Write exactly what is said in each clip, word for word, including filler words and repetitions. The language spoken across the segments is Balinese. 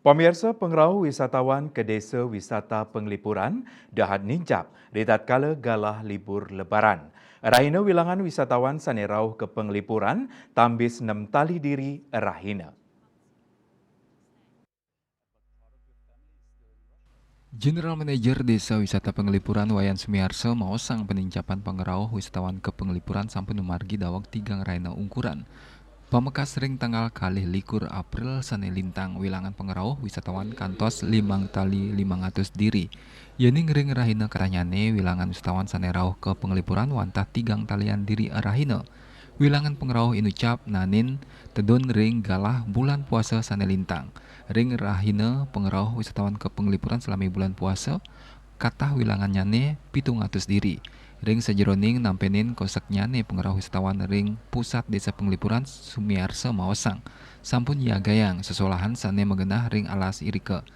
Pamiarsa, pangrauh wisatawan ka Desa Wisata Penglipuran dahat nincap ri tatkala galah libur Lebaran. Rahina wilangan wisatawan sane rauh ka Penglipuran tambis nem tali diri rahina. General Manager Desa Wisata Penglipuran Wayan Sumiarso maosang panincapan pangrauh wisatawan ka Penglipuran sampun mamargi daweg tigang rahina ungkuran. Pamekas ring tanggal kalih likur April sane lintang, wilangan pangrauh wisatawan kantos limang tali limang atus diri. Yening ring rahina kerahnyane, wilangan wisatawan sane rauh ka Penglipuran wantah tigang talian diri rahina. Wilangan pangrauh inucap naenin tedun ring galah bulan puasa sane lintang. Ring rahina pangrauh wisatawan ka Penglipuran salami bulan puasa, katah wilangannyane pitung atus diri. Ring sajeroning nampenin koseknyane, pangrauh wisatawan ring Pusat Desa Penglipuran Sumiarsa maosang sampun nyiagayang sesolahan sane magenah ring alas irika.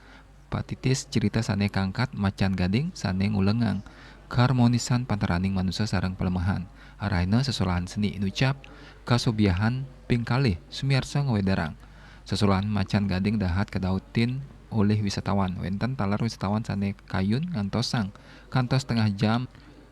Patitis cerita sane kangkat macan gading sane ngulengang kaharmonisan pantaraning manusa sareng palemahan. Rahina sesolahan seni inucap kasobiahan ping kalih sumiarsa ngawedarang. Sesolahan macan gading dahat kadautin olih wisatawan. Wenten taler wisatawan sane kayun ngantosang kantos tengah jam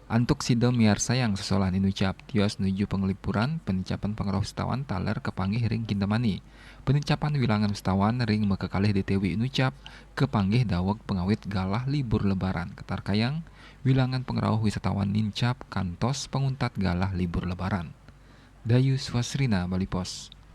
antuk sida miarsayang sesolahan inucap. Tios nuju Penglipuran, panincapan pangrauh wisatawan taler kapanggih ring Kintamani. Panincapan wilangan wisatawan ring makakalih D T W inucap kapanggih daweg pangawit galah libur Lebaran. Katarkayang, wilangan pangrauh wisatawan nincap kantos panguntat galah libur Lebaran. Dayu Swasrina, Bali Post.